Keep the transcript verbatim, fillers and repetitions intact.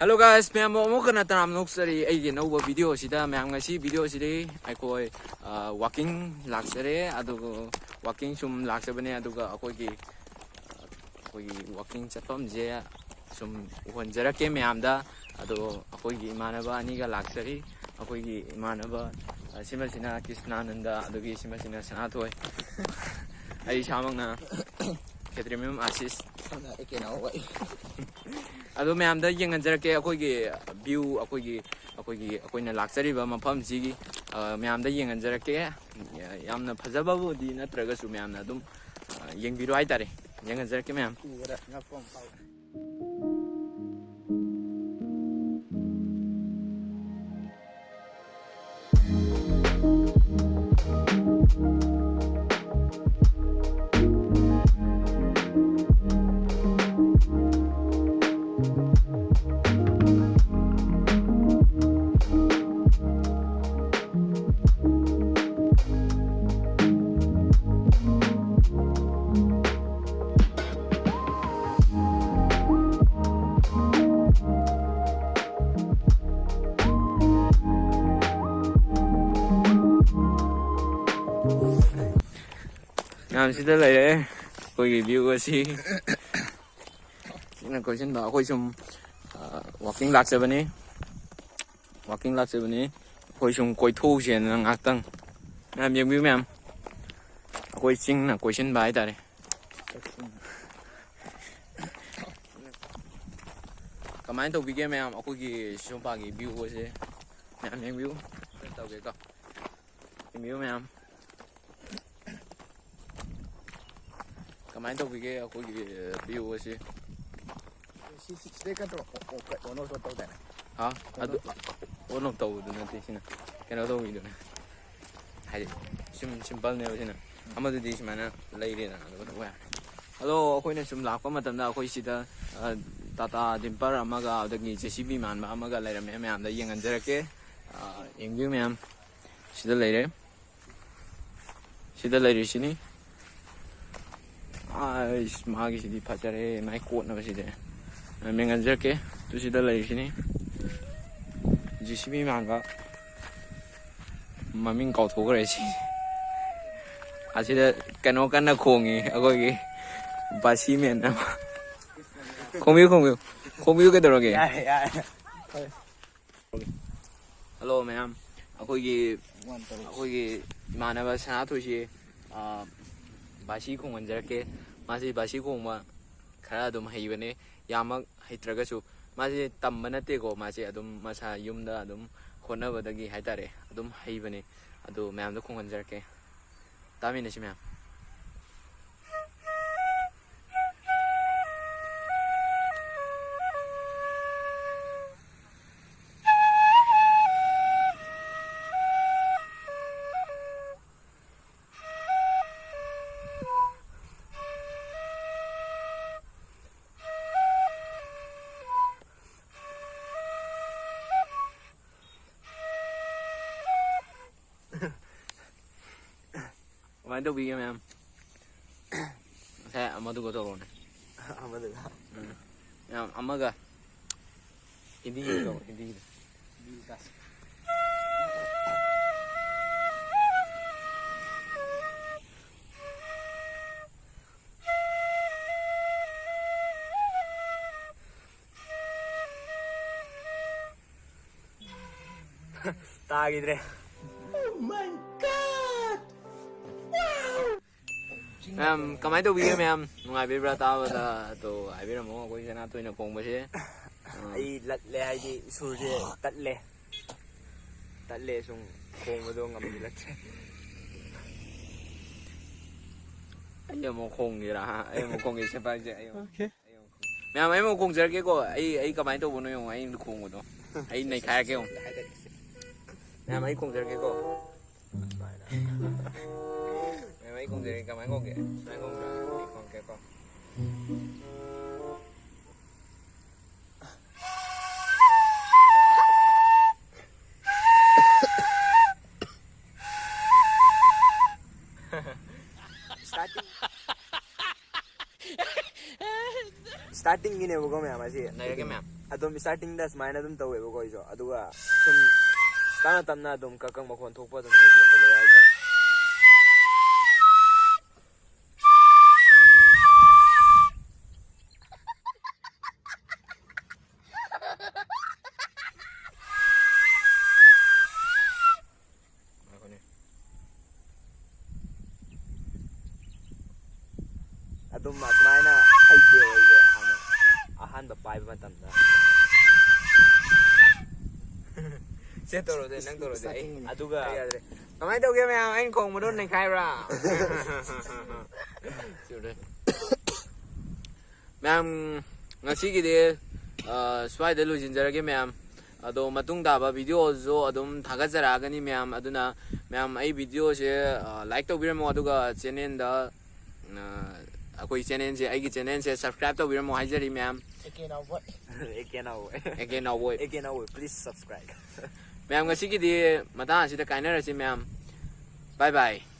Hello guys, ꯃꯌꯥꯝ ꯑꯃꯨꯛ ꯍꯟꯅ ꯇꯔꯥꯝꯅ ꯑꯣꯛꯆꯔꯤ ꯑꯩꯒꯤ ꯑꯅꯧꯕ video ꯑꯁꯤꯗ꯫ ꯃꯌꯥꯝ, ꯉꯁꯤ video ꯑꯁꯤꯗꯤ ꯑꯩꯈꯣꯏ, ꯑ, walking ꯂꯥꯛꯆꯔꯦ꯫ ꯑꯗꯨꯒ walking ꯁꯨꯝ ꯂꯥꯛꯆꯕꯅꯦ, ꯑꯗꯨꯒ ꯑꯩꯈꯣꯏꯒꯤ, ꯑꯩꯈꯣꯏꯒꯤ walking ꯆꯠꯐꯝꯁꯦ ꯁꯨꯝ ꯎꯍꯟꯖꯔꯛꯀꯦ ꯃꯌꯥꯝꯗ꯫ ꯑꯗꯣ ꯑꯩꯈꯣꯏꯒꯤ ꯏꯃꯥꯟꯅꯕ ꯑꯅꯤꯒ ꯂꯥꯛꯆꯔꯤ꯫ ꯑꯩꯈꯣꯏꯒꯤ ꯏꯃꯥꯟꯅꯕ, ꯑ, ꯁꯤꯃꯁꯤꯅ ꯀ꯭ꯔꯤꯁꯅꯥꯅꯟꯗ, ꯑꯗꯨꯒꯤ ꯁꯤꯃꯁꯤꯅ ꯁꯅꯥꯊꯣꯏ꯫ ꯑꯩ ꯏꯁꯥꯃꯛꯅ ꯈꯦꯇ꯭ꯔꯤꯃꯌꯨꯝ ꯑꯥꯁꯤꯁ꯫ ꯑꯗꯣ ꯃꯌꯥꯝꯗ ꯌꯦꯡꯍꯟꯖꯔꯛꯀꯦ ꯑꯩꯈꯣꯏꯒꯤ view, ꯑꯩꯈꯣꯏꯒꯤ, ꯑꯩꯈꯣꯏꯒꯤ, ꯑꯩꯈꯣꯏꯅ ꯂꯥꯛꯆꯔꯤꯕ ꯃꯐꯝꯁꯤꯒꯤ, ꯑ, ꯃꯌꯥꯝꯗ ꯌꯦꯡꯍꯟꯖꯔꯛꯀꯦ꯫ ꯌꯥꯝꯅ ꯐꯖꯕꯕꯨꯗꯤ ꯅꯠꯇ꯭ꯔꯒꯁꯨ ꯃꯌꯥꯝꯅ ꯑꯗꯨꯝ, ꯑ, ꯌꯦꯡꯕꯤꯔꯣ ꯍꯥꯏꯇꯥꯔꯦ꯫ ꯌꯦꯡꯍꯟꯖꯔꯛꯀꯦ ꯃꯌꯥꯝ꯫ ꯎꯕꯗ ꯉꯛꯄ ꯑꯃ ꯐꯥꯎꯋꯦ꯫ ꯃꯌꯥꯝ, ꯁꯤꯗ ꯂꯩꯔꯦ ꯑꯩꯈꯣꯏꯒꯤ view ꯑꯁꯤ꯫ ꯁꯤꯅ ꯀꯣꯏꯁꯤꯟꯕ꯫ ꯑꯩꯈꯣꯏ ꯁꯨꯝ, ꯑ, walking ꯂꯥꯛꯆꯕꯅꯤ꯫ Walking ꯂꯥꯛꯆꯕꯅꯤ꯫ ꯑꯩꯈꯣꯏ ꯁꯨꯝ ꯀꯣꯏꯊꯣꯛꯎꯁꯦꯅ ꯉꯥꯏꯍꯥꯛꯇꯪ꯫ ꯃꯌꯥꯝ ꯌꯦꯡꯕꯤꯌꯨ ꯃꯌꯥꯝ꯫ ꯑꯩꯈꯣꯏ ꯆꯤꯡꯅ ꯀꯣꯏꯁꯤꯟꯕ ꯍꯥꯏꯇꯥꯔꯦ꯫ ꯀꯃꯥꯏꯅ ꯇꯧꯕꯤꯒꯦ ꯃꯌꯥꯝ, ꯑꯩꯈꯣꯏꯒꯤ ꯁꯤꯁꯣꯝꯄꯥꯒꯤ view ꯑꯁꯦ? ꯃꯌꯥꯝ ꯌꯦꯡꯕꯤꯌꯨ꯫ ꯇꯧꯒꯦꯀꯣ꯫ ꯌꯦꯡꯕꯤꯌꯨ ꯃꯌꯥꯝ꯫ ꯀꯃꯥꯏꯅ ꯇꯧꯕꯤꯒꯦ ꯑꯩꯈꯣꯏꯒꯤ view ꯑꯁꯤ? ꯁꯤ, ꯁꯤ, ꯁꯤꯗꯩ ꯀꯩꯅꯣ ꯇꯧꯔꯣ꯫ ꯑꯣ, ꯑꯣ, ꯀꯩ, on off ꯇꯧꯗꯥꯏꯅꯦ? ꯍꯥ? ꯑꯗꯨ on off ꯇꯧꯕꯗꯨ ꯅꯠꯇꯦ ꯁꯤꯅ꯫ ꯀꯩꯅꯣ ꯇꯧꯕꯤꯗꯨꯅꯦ꯫ ꯍꯥꯏꯗꯤ ꯁꯨꯝ simple ꯅꯦꯕ ꯁꯤꯅ꯫ ꯑꯃꯗꯨꯗꯤ ꯁꯨꯃꯥꯏꯅ ꯂꯩꯔꯦꯗꯅ, ꯑꯗꯨꯒ ꯇꯧꯕ ꯌꯥꯔꯦ꯫ ꯑꯗꯣ ꯑꯩꯈꯣꯏꯅ ꯁꯨꯝ ꯂꯥꯛꯄ ꯃꯇꯝꯗ ꯑꯩꯈꯣꯏ ꯁꯤꯗ, ꯑ, Tata dumper ꯑꯃꯒ ꯑꯗꯒꯤ JCB ꯃꯥꯟꯕ ꯑꯃꯒ ꯂꯩꯔꯝꯃꯦ꯫ ꯃꯌꯥꯝꯗ ꯌꯦꯡꯍꯟꯖꯔꯛꯀꯦ꯫ ꯑ, ꯌꯦꯡꯕꯤꯌꯨ ꯃꯌꯥꯝ꯫ ꯁꯤꯗ ꯂꯩꯔꯦ꯫ ꯁꯤꯗ ꯂꯩꯔꯤꯁꯤꯅꯤ꯫ ꯑꯩꯁ, ꯃꯥꯒꯤꯁꯤꯗꯤ ꯐꯖꯔꯦ, ꯃꯥꯏ ꯀꯣꯠꯅꯕꯁꯤꯗꯤ꯫ ꯑ, ꯃꯦꯟ ꯉꯟꯖꯔꯛꯀꯦ꯫ ꯑꯗꯨ ꯁꯤꯗ ꯂꯩꯔꯤꯁꯤꯅꯤ꯫ ꯖꯤ ꯁꯤ ꯕꯤ ꯃꯥꯟꯕ꯫ ꯃꯃꯤꯡ ꯀꯥꯎꯊꯣꯛꯈ꯭ꯔꯦ ꯁꯤ꯫ ꯑꯁꯤꯗ ꯀꯩꯅꯣ ꯀꯟꯅ ꯈꯣꯡꯉꯤ ꯑꯩꯈꯣꯏꯒꯤ ꯕꯥꯁꯤ ꯃꯦꯟ ꯑꯃ꯫ ꯈꯣꯡꯕꯤꯌꯨ, ꯈꯣꯡꯕꯤꯌꯨ꯫ ꯈꯣꯡꯕꯤꯌꯨ ꯀꯩꯗꯧꯔꯒꯦ? ꯌꯥꯔꯦ, ꯌꯥꯔꯦ꯫ ꯍꯜꯂꯣ ꯃꯌꯥꯝ, ꯑꯩꯈꯣꯏꯒꯤ, ꯑꯩꯈꯣꯏꯒꯤ ꯏꯃꯥꯟꯅꯕ ꯁꯅꯥꯊꯣꯏꯁꯤ, ꯑ, ꯕꯥꯁꯤ ꯈꯣꯡꯍꯟꯖꯔꯛꯀꯦ꯫ ꯃꯥꯁꯤ ꯕꯥꯁꯤ ꯈꯣꯡꯕ ꯈꯔ ꯑꯗꯨꯝ ꯍꯩꯕꯅꯦ, ꯌꯥꯝꯃꯛ ꯍꯩꯇ꯭ꯔꯒꯁꯨ꯫ ꯃꯥꯁꯦ ꯇꯝꯕ ꯅꯠꯇꯦꯀꯣ, ꯃꯥꯁꯦ ꯑꯗꯨꯝ ꯃꯁꯥ ꯌꯨꯝꯗ ꯑꯗꯨꯝ ꯍꯣꯠꯅꯕꯗꯒꯤ ꯍꯥꯏꯇꯥꯔꯦ, ꯑꯗꯨꯝ ꯍꯩꯕꯅꯦ꯫ ꯑꯗꯨ ꯃꯌꯥꯝꯗ ꯈꯣꯡꯍꯟꯖꯔꯛꯀꯦ, ꯇꯥꯃꯤꯟꯅꯁꯤ ꯃꯌꯥꯝ꯫ ꯀꯃꯥꯏꯅ ꯇꯧꯕꯤꯒꯦ ꯃꯌꯥꯝ? ꯉꯁꯥꯏ ꯑꯃꯗꯨꯒ ꯇꯧꯔꯣꯅꯦ꯫ ꯑꯃꯗꯨꯒ? ꯎꯝ꯫ ꯃꯌꯥꯝ ꯑꯃꯒ ꯍꯤꯟꯗꯤꯒꯤꯗꯣ ꯇꯧꯔꯣ, ꯍꯤꯟꯗꯤꯒꯤꯗꯣ꯫ ꯇꯥꯈꯤꯗ꯭ꯔꯦ꯫ ꯃꯌꯥꯝ, ꯀꯃꯥꯏꯅ ꯇꯧꯕꯤꯒꯦ ꯃꯌꯥꯝ? ꯅꯨꯡꯉꯥꯏꯕꯤꯕ꯭ꯔꯥ ꯇꯥꯕꯗ? ꯑꯗꯣ ꯍꯥꯏꯕꯤꯔꯝꯃꯣ, ꯑꯩꯈꯣꯏ ꯁꯅꯥꯊꯣꯏꯅ ꯈꯣꯡꯕꯁꯦ꯫ ꯑꯥ꯫ ꯑꯩ ꯂꯠꯂꯦ, ꯍꯥꯏꯗꯤ ꯁꯨꯔꯁꯦ ꯇꯠꯂꯦ꯫ ꯇꯠꯂꯦ, ꯁꯨꯝ ꯈꯣꯡꯕꯗꯣ ꯉꯝꯁꯤꯜꯂꯛꯇ꯭ꯔꯦ꯫ ꯑꯩ ꯑꯃꯨꯛ ꯈꯣꯡꯒꯦꯔꯥ? ꯑꯩ ꯑꯃꯨꯛ ꯈꯣꯡꯒꯦ, ꯁꯦ ꯄꯥꯏꯁꯦ, ꯑꯩ ꯑꯃꯨꯛ, ꯑꯣꯀꯦ꯫ ꯑꯩ ꯑꯃꯨꯛ ꯈꯣꯡꯒꯦ꯫ ꯃꯌꯥꯝ, ꯑꯩ ꯑꯃꯨꯛ ꯈꯣꯡꯖꯔꯛꯀꯦꯀꯣ꯫ ꯑꯩ, ꯑꯩ ꯀꯃꯥꯏꯅ ꯇꯧꯕꯅꯣ ꯌꯦꯡꯉꯣ, ꯑꯩ ꯈꯣꯡꯕꯗꯣ꯫ ꯑꯩ ꯅꯩꯈꯥꯏꯔꯛꯀꯦ ꯌꯦꯡꯉꯣ꯫ ꯃꯌꯥꯝ, ꯑꯩ ꯈꯣꯡꯖꯔꯛꯀꯦꯀꯣ꯫ ꯃꯌꯥꯝ, ꯑꯩ ꯈꯣꯡꯖꯔꯛꯀꯦ꯫ ꯀꯃꯥꯏꯅ ꯈꯣꯡꯒꯦ? ꯁꯨꯃꯥꯏꯅ ꯈꯣꯡꯕ꯭ꯔꯥ? ꯑꯩ ꯈꯣꯡꯒꯦꯀꯣ꯫ Starting. Startingꯒꯤꯅꯦꯕꯀꯣ ꯃꯌꯥꯝ ꯑꯁꯤ꯫ ꯅꯩꯔꯒꯦ ꯃꯌꯥꯝ꯫ ꯑꯗꯨꯝ starting ꯗ ꯁꯨꯃꯥꯏꯅ ꯑꯗꯨꯝ ꯇꯧꯋꯦꯕꯀꯣ ꯑꯩꯁꯨ꯫ ꯑꯗꯨꯒ ꯁꯨꯝ ꯇꯞꯅ ꯇꯞꯅ ꯑꯗꯨꯝ ꯀꯛ ꯀꯛ ꯃꯈꯣꯟ ꯊꯣꯛꯄ ꯑꯗꯨꯝ ꯍꯩꯖ-, ꯍꯩꯔꯛꯑꯦ ꯍꯥꯏꯇꯥꯔꯦ꯫ ꯉꯥꯏꯈꯣꯅꯦ꯫ ꯑꯗꯨꯝ ꯑꯁꯨꯃꯥꯏꯅ ꯍꯩꯇꯦꯕ ꯑꯩꯁꯦ ꯍꯥꯟꯅ ꯑꯍꯥꯟꯕ ꯄꯥꯏꯕ ꯃꯇꯝꯗ꯫ ꯁꯦ ꯇꯧꯔꯣꯗꯦ, ꯅꯪ ꯇꯧꯔꯣꯗꯦ꯫ ꯑꯩ ꯑꯗꯨꯒ ꯑꯩ ꯌꯥꯗ꯭ꯔꯦ꯫ ꯀꯃꯥꯏꯅ ꯇꯧꯒꯦ ꯃꯌꯥꯝ? ꯑꯩꯅ ꯈꯣꯡꯕꯗꯣ ꯅꯩꯈꯥꯏꯕ꯭ꯔꯥ? ꯆꯨꯔꯦ꯫ ꯃꯌꯥꯝ, ꯉꯁꯤꯒꯤꯗꯤ, ꯑ, ꯁ꯭ꯋꯥꯏꯗ ꯂꯣꯏꯁꯤꯟꯖꯔꯒꯦ ꯃꯌꯥꯝ꯫ ꯑꯗꯣ ꯃꯇꯨꯡ ꯇꯥꯕ video ꯁꯨ ꯑꯗꯨꯝ ꯊꯥꯒꯠꯆꯔꯛꯑꯒꯅꯤ ꯃꯌꯥꯝ꯫ ꯑꯗꯨꯅ ꯃꯌꯥꯝ ꯑꯩ video ꯁꯦ, ꯑ, like ꯇꯧꯕꯤꯔꯝꯃꯣ, ꯑꯗꯨꯒ channel ꯗ, ꯑ, ꯑꯩꯈꯣꯏ channel ꯁꯦ, ꯑꯩꯒꯤ channel ꯁꯦ subscribe ꯇꯧꯕꯤꯔꯝꯃꯣ ꯍꯥꯏꯖꯔꯤ ꯃꯌꯥꯝ꯫ A K ꯅꯥꯎꯕꯣꯏ꯫ A K ꯅꯥꯎꯕꯣꯏ꯫ A K ꯅꯥꯎꯕꯣꯏ꯫ A K ꯅꯥꯎꯕꯣꯏ, please subscribe꯫ ꯃꯌꯥꯝ ꯉꯁꯤꯒꯤꯗꯤ ꯃꯇꯥꯡ ꯑꯁꯤꯗ ꯀꯥꯏꯅꯔꯁꯤ ꯃꯌꯥꯝ꯫ Bye bye꯫